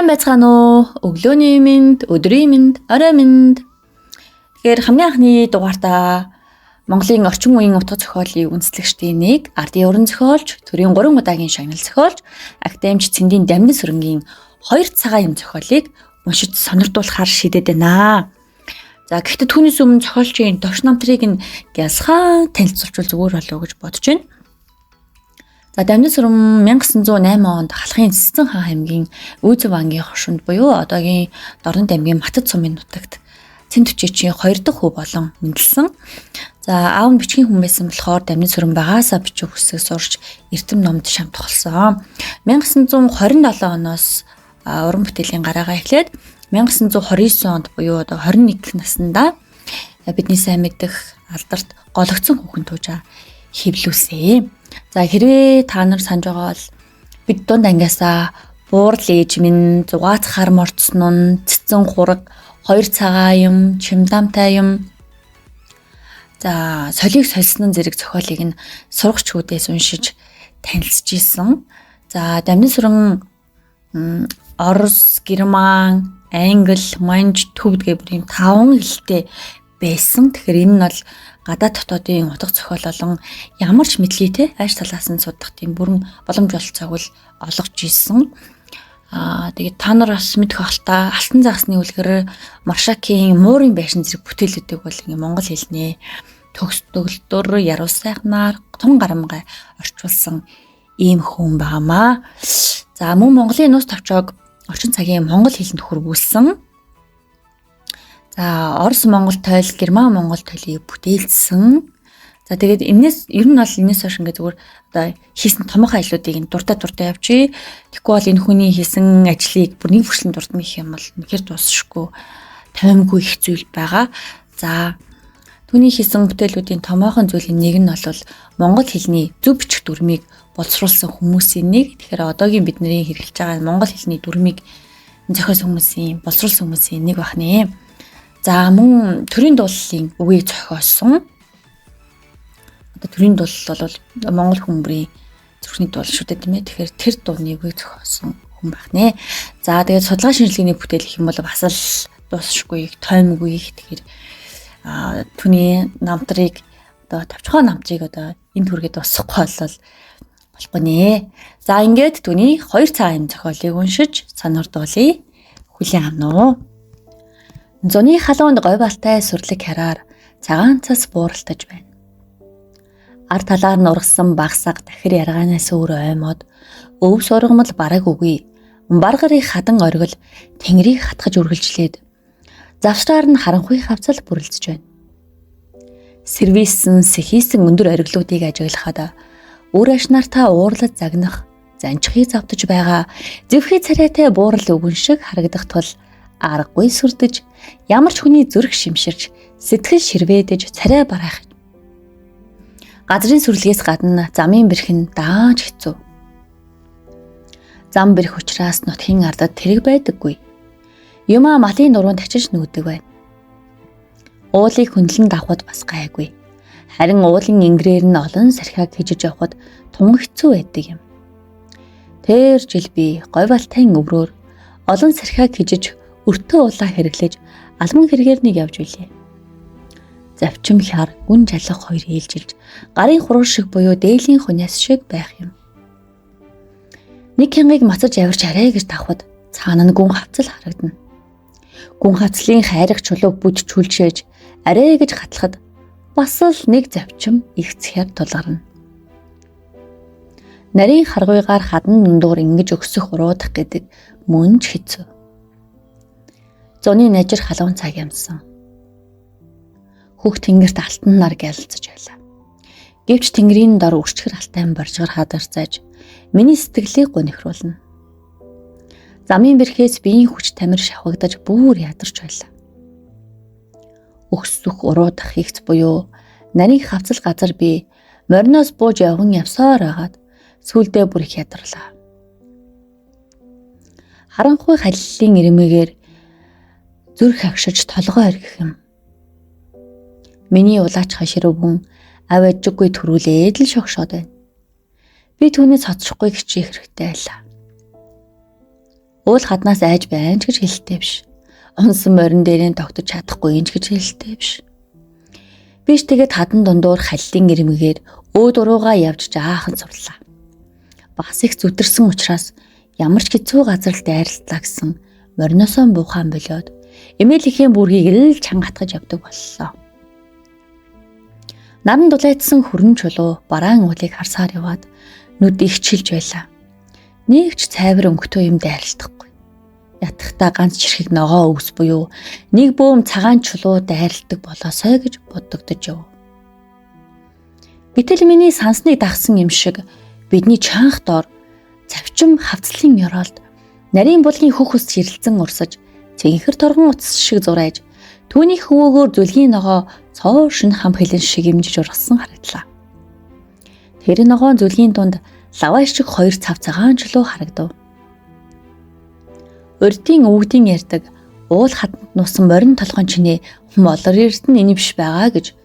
Сайн байцгаана уу? Өглөөний мэнд, өдрийн мэнд, орой мэнд. Тэгэхээр хамгийн анхны дугаартаа Монголын орчин үеийн утга зохиолыг үндэслэгчдийн нэг ардын уран зохиолч, төрийн 3 удаагийн шагнал зохиолч, академич Цэндийн Дамны сүрэнгийн 2 цагаан юм зохиолыг уншиж сонирдуулахар шийдээд байна. За, гэхдээ түүнээс өмнө зохиолчийн товч намтрыг нь гялсгаан танилцуулчвал зүгээр болов уу гэж бодож байна. За, Дамны сүрэн 1908 онд Халахын Цэцэн хаан аймгийн Өөзөв ангийн хошинд буюу одоогийн Дорнод аймгийн Матад сумын нутагт Цэн төчөөчийн 2 дахь хүү болон мэндэлсэн. За, аав нь бичгийн хүн байсан болохоор Дамны сүрэн багаасаа бичиг үсэг сурч эрдэм номд шамтголсон. 1927 оноос уран бүтээлийн гараагаа эхлээд 1929 онд буюу одоо 21 наснда бидний сайн мэдэх алдарт гологцсон хүүхэн туужаа хэвлүүлсэн. За, хэрвээ та нар санаж байгаа бол бид дунд ангиасаа буурал ээж минь, зугаац хар морцсон, цэцэн хураг, хоёр цагаан юм, чимдамтай юм. За, солийг сольсон зэрэг зохиолыг нь сурагч хүүдээс уншиж танилцж исэн. За, Дамны сүрэн Орос, Герман, Англи, Манж, Төвд гэх бүр юм таван хэлтэй байсан. Тэгэхээр энэ нь бол гадаад дотоодын утга зохиол болон ямар ч мэдлэгийг те ааш талаас нь судах тийм бүрэн боломж болцоог л олгож исэн. Тэгээд та нар бас мэдэх бах л та, Алтан загасны үлгэр, Маршакийн муурын байшин зэрэг бүтээлүүдийг бол ингээ монгол хэлнээ төгс төгөлдөр яруу сайхнаар тун гарамгай орчуулсан ийм хүн байгаамаа. За, мөн Монголын нууц товчоог орчин цагийн монгол хэлэнд хөрвүүлсэн. За, Орос Монгол тойл, Герман Монгол тойлыг бүтээлсэн. За, тэгээд энэс ер нь бол энэс хойш ингээ зүгээр одоо хийсэн томоохон ажлуудыг нь дуртай дуртай явчих. Тэгэхгүй бол энэ хүний хийсэн ажлыг бүр нэг бүрчлэн дурдна гэх юм бол үнэхээр дуусшгүй тоймгүй их зүйл байгаа. За, түүний хийсэн бүтээлүүдийн томоохон зүйлийн нэг нь бол монгол хэлний зөв бичих дүрмийг боловсруулсан хүмүүсийн нэг. Тэгэхээр одоогийн бидний хэрэглэж байгаа монгол хэлний дүрмийг зохиосон хүмүүсийн, боловсруулсан хүмүүсийн нэг байх нэ. За, мөн төрийн дууллалын үгийг зохиосон. Одоо төрийн дуулал бол монгол хүмүүрийн зүрхний дуулал шүү дээ, тийм ээ. Тэгэхээр тэр дууны үгийг зохиосон хүн байх нэ. За, тэгээд судалгаа шинжилгээний бүтээл гэх юм бол бас л дуусшгүй их, тоймгүй их. Тэгэхээр түүний намтрыг одоо товчхон намтрыг одоо энэ түргээд дуусгахгүй бол болохгүй нэ. За, ингээд түүний 2 цагаан юм зохиолыг уншиж сонирдуулъя. Хүлээн авна уу? Зуны халуунд говь балтай сүрлэг хараар цагаан цас бууралтаж байна. Ар талаар нь ургасан багсаг дахир яргаанаас өөр аймод өв сургамал бараг үгүй. Бар гарын хадан оргил тэнгэрийг хатгаж үргэлжлээд завсраар нь харанхуй хавцал бүрэлдэж байна. Сервисэн сэхийсэн өндөр ориглуудыг ажиглахад үр ашнартаа уурлаж загнах занчхыг завтаж байгаа зэвхий царайтай буурал өвгөн шиг харагдах тул аргагүй сүрдэж ямар ч хүний зүрх шимширч сэтгэл ширвэдэж царай бараах. Газрын сүрлэгээс гадна замын бэрх нь дааж хэцүү. Зам бэрх учраас нутгийн ардад тэрэг байдаггүй. Юмаа малын нуруунд ачиж нүүдэг байна. Уулыг хөндлөн давхад бас гайгүй. Харин уулын ингэрээр нь олон сархиаг хижиж явхад тун хэцүү байдаг юм. Тэр жил би говь балтайн өврөөр олон сархиаг хижиж өртөө улаа хэрэглэж алман хэрэгээр нэг явж билээ. Завчим хяр гүн жалах хоёр ээлжилж гарын хуруу шиг буюу дээлийн хуниас шиг байх юм. Нэг хянгийг мацаж авирч арай гэж тавхад цаана нь гүн хавцал харагдана. Гүн хавцлын хайрах чулууг бүд чүлжээж арай гэж хатлахад бас л нэг завчим их цэхэр тулгарна. Нарийн харгуйгаар хадан дундуур ингэж өксөх уруудах гэдэг мөн ч хэцүү. Зуны нажир халуун цаг ямсан. Хөх тэнгэрт алтан нар гялцаж байлаа. Гэвч тэнгэрийн дор үрчгэр алтай боржгор хадарцааж миний сэтгэлийг гунихруулна. Замын бэрхээс биеийн хүч тамир шавхагдаж бүр ядарч байлаа. Өгсөх уруудах хийгц буюу нарийн хавцал газар би мориноос бууж явган явсаар агаад сүулдэ бүр их ядарлаа. Харанхуй халилын ирмэгээр зүрх агшиж толгой оргих юм. Миний улаач хашир өвгөн ав ажиггүй төрүүлээд л шогшоод байна. Би түүнээс цоцрохгүй хичээх хэрэгтэй байлаа. Уул хаднаас айж байна ч гэж хэлэлтэй биш. Унсан морин дээрээ тогтож чадахгүй юм ч гэж хэлэлтэй биш. Би ч тэгээд хадан дундуур халлын ирмэгээр өөд уруугаа явж жаахан сурлаа. Бас их зүтэрсэн учраас ямар ч хэцүү газар л дайралтлаа гэсэн мориносоо буухаан болиод эмээлийнхээ бүргийг л чангатгаж явдаг боллоо. Наран дулаацсан хүрэн чулуу бараан уулыг харсаар яваад нүд их чилж байлаа. Нэг ч цайвар өнгөтэй юм дайралтахгүй. Ятгахтаа ганц чирхэг ногоо өвс буюу нэг бөөм цагаан чулуу дайралдаг болоосой гэж бодогдож яв. Гэтэл миний сансныг дагсан юм шиг бидний чанх дор цавчим хавцлын ёроолд нарийн булгийн хөх ус ширэлцэн урсаж цэнхэр торгон утас шиг зурайж түүний хөвөөгөөр зүлгийн ногоо цоо шин хам хилэн шиг имжиж ургасан харагдлаа. Тэр ногоон зүлгийн дунд лаваа шиг хоёр цав цагаан чулуу харагдав. Урдын өвгдийн ярьдаг уул хатанд нуусан морин толгойн чинээ молор эрдэнэ энэ биш байгаа гэж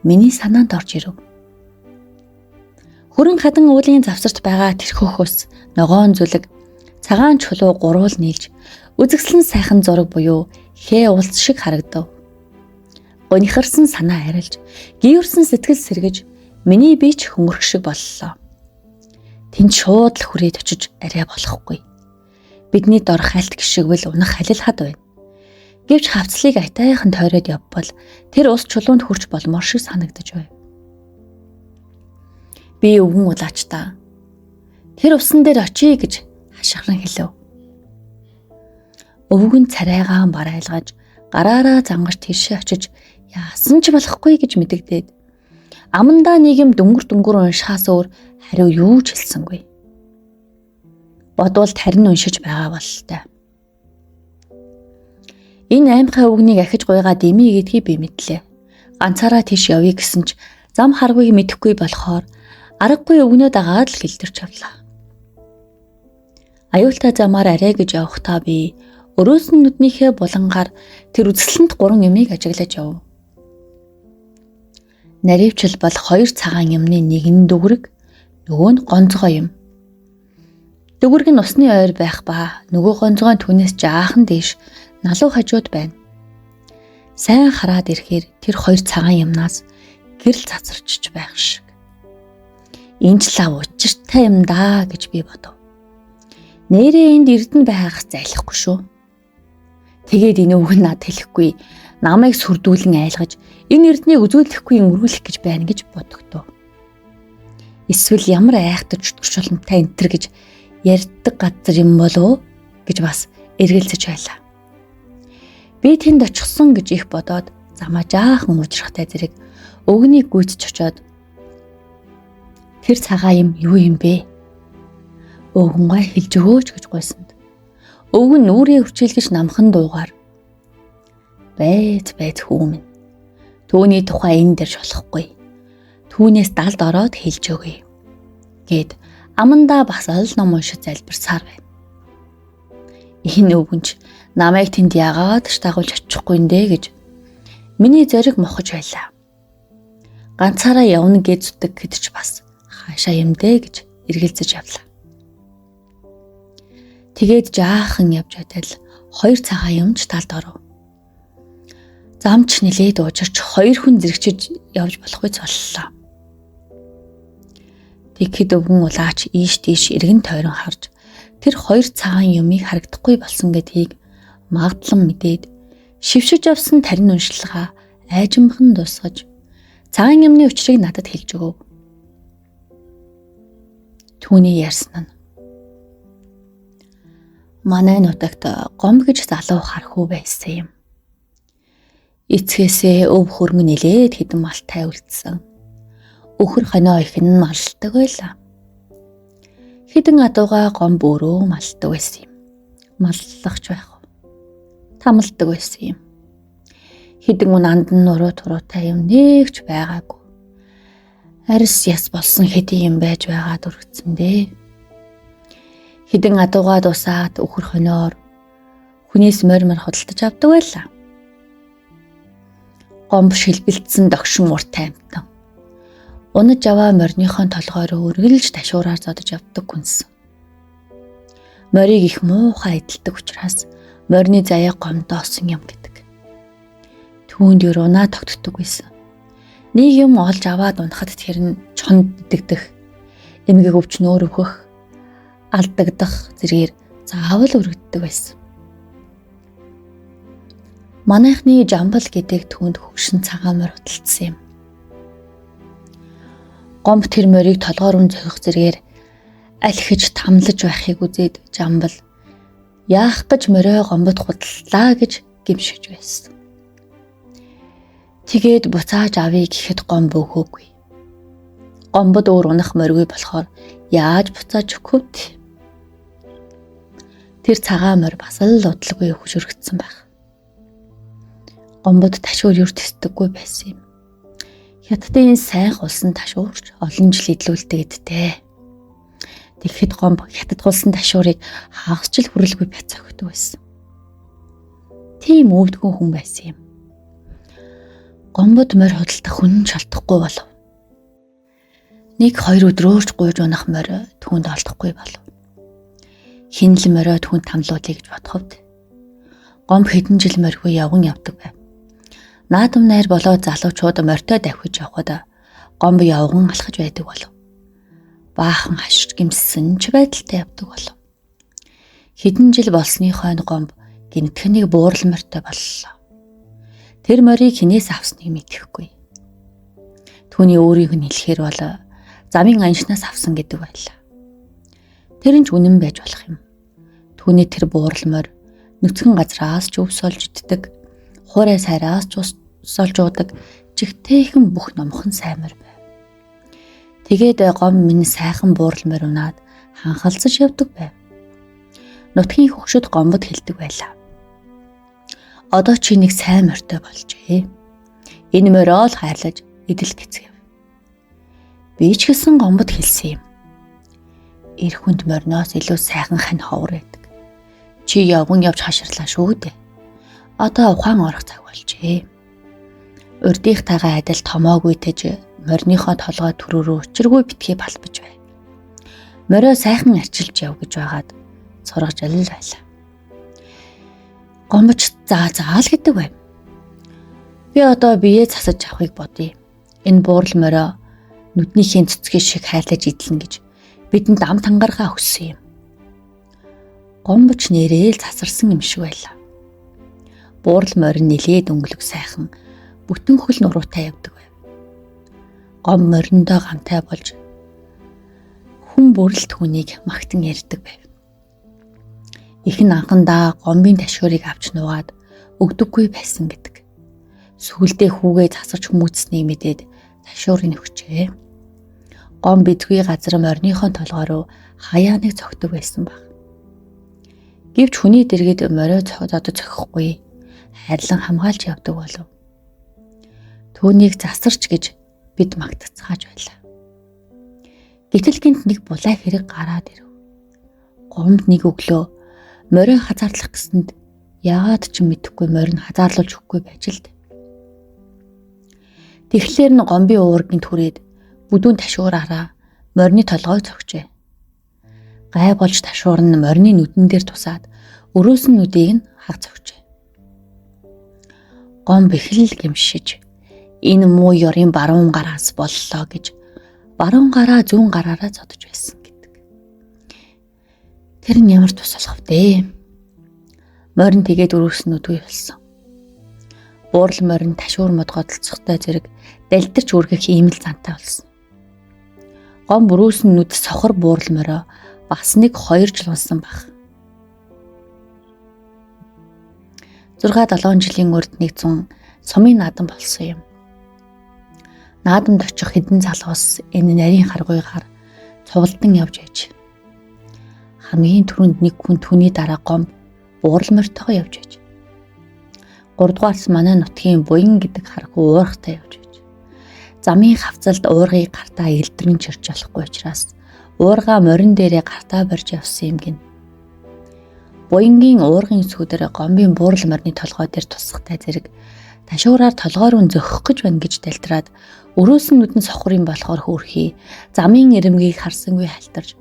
миний санаанд орж ирэв. Хүрэн хадан уулын завсарт байгаа тэр хөх ус ногоон зүлэг цагаан чулуу гуруул нийлж үзэсгэлэн сайхан зураг буюу хээ уулц шиг харагдав. Гонихарсан санаа арилж, гүйрсэн сэтгэл сэргэж миний бие ч хөнгөрөх шиг боллоо. Тэнд шууд л хүрээд очиж арай болохгүй. Бидний дор хальт гიშгвэл унах халил хад байна. Гэвч хавцлыг айтайхан тойроод явбал тэр ус чулуунд хүрч болмоор шиг санагдаж байв. Би өвгөн улаачдаа тэр усан дээр очие гэж хашгиран хэлэв. Өвгөн царайгаа барайлгаж гараараа зангаж тийшээ очиж яасан ч болохгүй гэж мэдэгдээд амандаа нэг юм дүнгэр дүнгэр уншихаас өөр хариу юу ч хэлсэнгүй. Бодвол тарин уншиж байгаа бололтой. Энэ аймхай үгнийг ахиж гуйгаа дэмий гэдгийг би мэдлээ. Ганцаараа тийш явъя гэсэн ч зам харгуйг мэдэхгүй болохоор аргагүй өгнөө дагаад л хилдэрч явлаа. Аюултай замаар арай гэж явахдаа би өрөөс нь нүднийхээ булангаар тэр үзэсгэлэнт гурван юмыг ажиглаж яв. Наривчл бол хоёр цагаан юмны нэг нь дүгрэг, нөгөө нь гонцгой юм. Дүгрэг нь усны ойр байх ба нөгөө гонцгой нь түүнээс жаахан дээш налуу хажууд байна. Сайн хараад ирэхээр тэр хоёр цагаан юмнаас гэрэл цацарчж байх шиг. Энэ ч лав учиртай юм даа гэж би бодов. Нэрээ энд эрдэнэ байхаас зайлахгүй шүү. Тэгээд энэ үг нь над хэлэхгүй намайг сүрдүүлэн айлгаж энэ эрднийг үзүүлэхгүй өнгөрүүлэх гэж байна гэж бодогдов. Эсвэл ямар айхтар чөтгөр чуламтай энэ төр гэж ярьдаг газар юм болов гэж бас эргэлзэж байлаа. Би тэнд очихсон гэж их бодоод замаа жаахан уужрахтай зэрэг өвгнийг гүйцэж очоод тэр цагаан юм юу юм бэ? Өвгөнгөө хэлж өгөөч гэж гуйсанд. Өвгөн нүрээ үрчилгэж намхан дуугаар байц байц хүү минь. Түүний тухай энэ дээр шолохгүй. Түүнээс далд ороод хэлж өгье. Гэт амандаа бас ол ном уншиж залбирсаар байна. Энэ өвгөнч намайг тэнд яагаад ч дагуулж очихгүй нэ гэж миний зориг мохож байлаа. Ганцаараа явна гэж зүтг гэдэж бас хаашаа юм дээ гэж эргэлзэж явлаа. Тэгээд жаахан явж адил хоёр цагаан юмч талд оров. Замч нилээд уужирч хоёр хүн зэрэгчиж явж болохгүй боллоо. Тэгэхэд өвгөн улаач ийш тийш эргэн тойрон харж тэр хоёр цагаан юмыг харагдахгүй болсон гэдгийг магадлан мэдээд шившиж авсан тарин уншилгаа айжмхан дуусгаж цагаан юмны учрыг надад хэлж өгөв. Түүний ярьсан нь манай нутагт гом гэж залуу хархүү байсан юм. Эцгээсээ өв хөрөнгө нилээд хэдэн малтай үлдсэн. Өхөр хонио их нь маллдаг байлаа. Хэдэн адууга гом бөөрөө маллдаг байсан юм. Маллагч байх уу? Тамалдаг байсан юм. Хэдэн үн анд нь нуруу туруутай юм нэг ч байгаагүй. Арис яс болсон хэдэн юм байж байгаа дүргдсэн дээ. Хэдэн адуугаа дусаад өхөр хониор хүнээс морь мор худалдаж авдаг байлаа. Гомб шилбэлдсэн догшин урт таймтан. Унаж аваа мориныхон толгой руу үргэлж ташуураар зодож явдаг хүнсэн. Морийг их муухай эдэлдэг учраас морины заяа гомдоосон юм гэдэг. Түүнд ер унаа тогтдог байсан. Нэг юм олж аваад унахад тэр нь чонд дэгдэх, эмгэг өвчнөөр өвхөх, алдагдах зэргээр заавал өргөддөг байсан. Манайхны Жамбал гэдэг түүнд хөгшин цагаан морь худалдсан юм. Гомб тэр морийг толгоор нь зохих зэргээр алхиж тамлаж байхыг үзээд Жамбал яах гэж морио гомбод худаллаа гэж гимшиж байсан. Тэгээд буцааж авъя гэхэд гомб өгөөгүй. Гомбод өөр унах морьгүй болохоор яаж буцааж өгөх вэ? Тэр цагаан морь бас л удалгүй хөвж өргөцсөн байх. Гомбод ташуур юр тэсдэггүй байсан юм. Хятадын энэ сайхан улсан ташуурч олон жил идлүүлдэг гэдтэй. Тэгэхэд гомб хятад улсан ташуурыг хагас жил хүрэлгүй бяц өгдөг байсан. Тийм өвдгөн хүн байсан юм. Гомбод морь худалдах хүн ч олдохгүй болов. 1-2 өдрөөрч гуйж унах морь түүнд олдохгүй болов. Хэн л морио түүнд тамлуулъя гэж бодохов. Гомб хэдэн жил морьгүй явган явдаг байв. Наадам найр болоод залуучууд морьтой давхиж явхад гомб явган алхаж байдаг болов. Баахан хашиж гимссэн ч байдалтай явдаг болов. Хэдэн жил болсны хойно гомб гинтгэнийг буурал морьтой боллоо. Тэр морийг хинээс авсныг мэдэхгүй. Түүний өөрийнх нь хэлэхээр бол замын аншнаас авсан гэдэг байлаа. Тэр нь ч үнэн байж болох юм. Түүний тэр буурал морь нүцгэн газраас ч өвс олж иддэг, хуурай сайраас ч ус олж уудаг чигтээхэн бүх номхон сайн морь байв. Тэгээд гом минь сайхан буурал морь унаад ханхалцаж явдаг байв. Нутгийн хөгшөд гомбод хэлдэг байлаа. Одоо чи нэг сайн морьтой болжээ. Энэ морио л хайрлаж идэл гэцгээв. Би ч гэсэн гомбод хэлсэн юм. Эр хүнд мориноос илүү сайхан хань ховор байдаг. Чи явган явж хаширлаа шүү дээ. Одоо ухаан орох цаг болжээ. Урдийнхтайгаа адил томоогүй тэж мориныхоо толгой төрөөрөө учиргүй битгий балбаж бай. Морио сайхан арчилж яв гэж байгаад сургаж аль байлаа. Гомбоч заа заа л гэдэг байв. Би одоо биеэ засаж авахыг бодъё. Энэ буурал морио нүднийхээ цэцгийн шиг хайрлаж идэлнэ гэж бидэнд ам тангаргаа өгсөн юм. Гомбоч нэрээ л засарсан юм шиг байлаа. Буурал морь нилээд өнгөлөг сайхан бүтэн хөл нуруутай явдаг байв. Гом мориндоо гамтай болж хүн бүрэл түүнийг магтан ярьдаг байв. Их нь анхандаа гомбын ташуурыг авч нуугаад өгдөггүй байсан гэдэг. Сүүлдээ хүүгээ засарч хүмүүцснийг мэдээд ташуурыг өгчээ. Гом бидгүй газар мориныхоо толгой руу хаяа нэг цогтөг байсан баг. Гэвч хүний дэргэд морио зодод цохихгүй хайрлан хамгаалж явдаг болов. Түүнийг засарч гэж бид магтацгааж байлаа. Гэтэл гинт нэг булаа хэрэг гараад ирэв. Гомд нэг өглөө морио хазаарлах гэсэнд яагаад ч мэдэхгүй морь нь хазаарлуулж өгөхгүй байж л дээ. Тэгэхээр нь гомбын уургийн түрээд бүдүүн ташуураараа морины толгойг цогчээ. Гай болж ташуур нь морины нүдэн дээр тусаад өрөөсөн нүдийг нь хаг цогчээ. Гомб эхлэл гимшиж энэ муу ёрын баруун гараас боллоо гэж баруун гараа зүүн гараараа зодож байсан гэдэг. Тэр нь ямар тус болох вэ? Морин тэгээд өрөөсөн нүдгүй болсон. Буурал морин ташуур мод годолцохтой зэрэг далдэрч үргэх ийм л зантай болсон. Гом бүрөөсөн нүд сохор буурал морио бас нэг 2 жил унсан баг. 6-7 жилийн урд нэг зун сумын наадам болсон юм. Наадамд очих хэдэн залуус энэ нарийн харгуйгаар цувалдан явж аж. Хамгийн түрүүнд нэг хүн түүний дараа гом буурал морьтойгоо явж аж. 3 дугаарс манай нутгийн буян гэдэг харгу уурхтай явж аж. Замын хавцалд уургыг гартаа элдрэн чирч болохгүй учраас уурга морин дээрээ гартаа барьж явсан юм гин. Буянгийн уургын сүүдэр гомбын буурал морины толгой дээр тусахтай зэрэг ташуураар толгой руу зөхөх гэж байна гэж далдраад өрөөсөн нүдэн сохор юм болохоор хөөрхий замын ирэмгийг харсангүй халтарч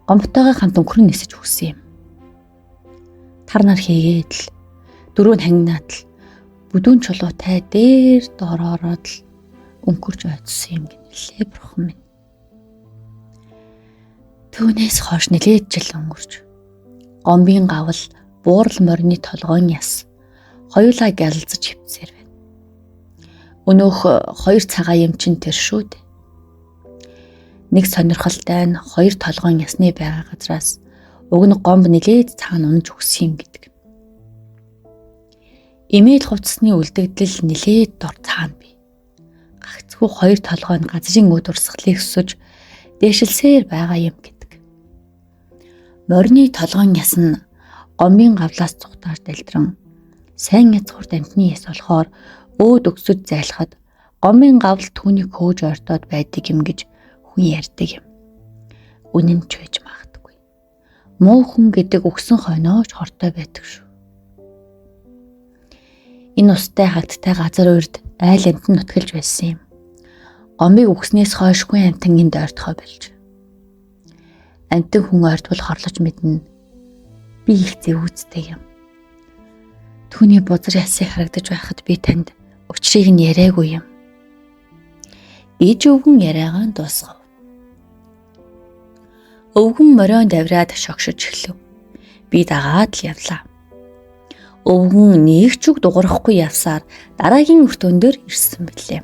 гомбтойгоо хамт өнгөрөн нисэж өгсөн юм. Тар нар хийгээд л дөрөв нь хангинаад л бүдүүн чулуутай дээр доор ороод л өнгөрч ойдсон юм гинэлээ бурхан минь. Түүнээс хойш нэлээд жил өнгөрч гомбын гавл буурал морины толгойн яс хоёулаа гялалзаж хөвцсээр байна. Өнөөх хоёр цагаан юм чин тэр шүү дээ. Нэг сонирхолтой нь хоёр толгойн ясны байгаа газраас уг нь гомб нэлээд цаана унаж өгсөн юм гэдэг. Имэйл хувцсны үлдэгдэл нэлээд дор цаана бий. Гагцхүү хоёр толгой нь газрын өд урсгалыг өсөж дээшилсээр байгаа юм гэдэг. Морины толгойн яс нь гомбын гавлаас цухтааж далдран сайн язгуурт амьтны яс болохоор өөд өгсөж зайлахад гомбын гавл түүнийг хөөж ойртоод байдаг юм гэж хүн ярьдаг юм. Үнэн ч байж магадгүй. Муу хүн гэдэг өгсөн хойноо ч хортой байдаг шүү. Энэ устай хагттай газар урд айл амьтан нутгалж байсан юм. Гомбыг үгснээс хойш хүн амьтан энд ойртохоо болж. Амьтан хүн ойртвол хорлож мэднэ. Би их зэвүүцтэй юм. Түүний бузар ясыг харагдаж байхад би танд учрыг нь яриаггүй юм. Гэж өвгөн яриагаан дуусгав. Өвгөн морион давраад шогшиж эхлэв. Би дагаад л явлаа. Өвгөн нэг ч үг дуурахгүй явсаар дараагийн өртөөн дээр ирсэн билээ.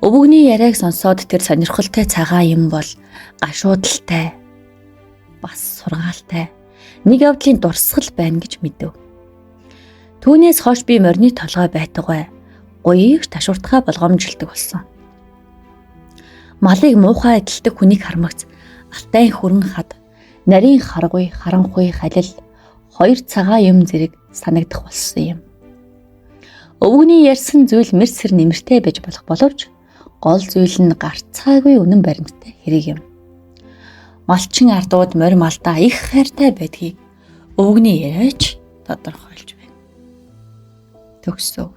Өвгөний яриаг сонсоод тэр сонирхолтой цагаан юм бол гашуудалтай бас сургаалтай нэг явдлын дурсгал байна гэж мэдэв. Түүнээс хойш би морины толгой байтугай гуйг ташууртгай болгоомжилдог болсон. Малыг муухай адилтдаг хүнийг хармагц алтай хүрэн хад нарийн харгуй харанхуй халил хоёр цагаан юм зэрэг санагдах болсон юм. Өвгөний ярьсан зүйл мэрсэр нэмэртэй байж болох боловч гол зүйл нь гарцаагүй үнэн баримттай хэрэг юм. Малчин ардууд морь малдаа их хайртай байдгийг өвгөний яриач тодорхойлж байна. Төгсөв.